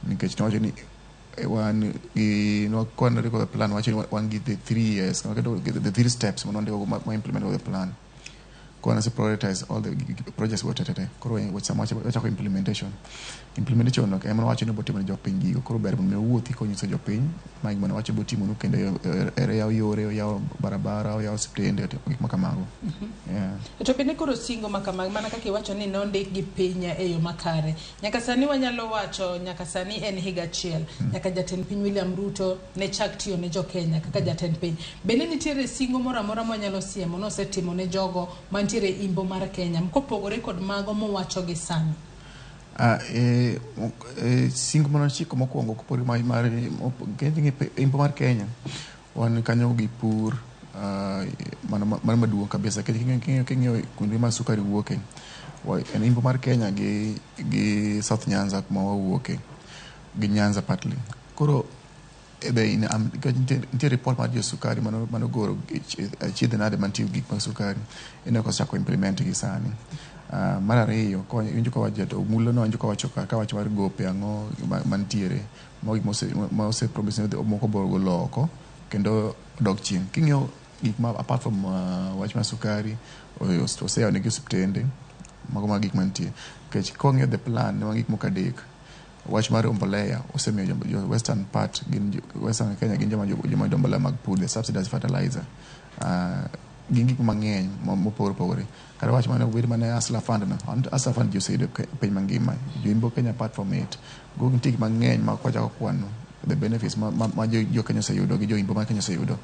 Nikech nowacho ni wan gi nwa plan wacho ni wan gi the 3 years, waketo the three steps mane wandiko ma implement go the plan. Koro nase prioritize all the projects go te. Koro sama wachako implementation no ema wacho ni obotimo ne jopiny gigo. Koro ber mondo mi owuothi konyiso jopiny ma gima nowacho botimonu kendo ere yawo yore, oyawo barabara, oyawo osiptende, gik ma kamago. Yeah. To bende koro singo ma kamagi, mana kaka iwacho ni nondik gi piny e yo makare, nyaka sani wanyalo wacho nyaka sani en higa achiel nyaka jatend piny William Ruto ne chak tiyo ne jokenya kaka jatend piny, bende nitiere singo moro amora mwanyalo siemo nosetimo ne jogo mantiere imbo mar Kenya kopogore kod mago mowacho gi sani? Ah, singo manochiko mokwongo kopogore mar imbo mar Kenya, wan kanyo gi pur, mano maduong' kabisa nikech king'iyo kuonde ma sukari wuoke en imbo mar Kenya gi South Nyanza kuma wawuoke gi Nyanza partly. Koro nikech nitie report mar jo sukari manogoro achiedh nade mantie gik mag sukari, ineno kosechako implement gi sani. Mar ariyo, iwinjo kawacho to Omulo no, iwinjo kawacho kawacho mar gope ang'o mantiere mago gik ma ose promise ni moko biro golo oko kendo dok chien. King'iyo gik ma apart from wach mar sukari, oseyawo negi osiptende, mago ma gik mantie. Nikech kwang'iyo the plan ne wan gik moko adek. Wach mar mbolea osemiyo jo western part gin western Kenya gin joma yudo mbolea mag pur, the subsidized fertilizer. Gin gik mang'eny mopogore opogore. Kata wach mane obed mane Hustler Fund no, Hustler Fund ji oseyudo e piny mangima. Jo Imbo Kenya apart from it. Go nitie gik mang'eny ma kwachako kwano the benefits ma jo Kenya oseyudo gi jo Imbo mar Kenya oseyudo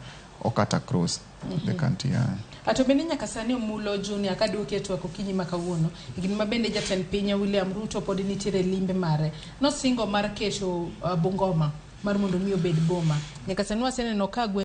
okat across the country. Yeah. Ato bende nyaka sani, Omulo Junior, kaduoki e twak okinyi ma kawuono, higni ma bende jatend piny William Ruto pod nitiere limbe mare, nosingo mar keto Bungoma mar mondo mi obed boma. Nyaka sani waseneno ka gweng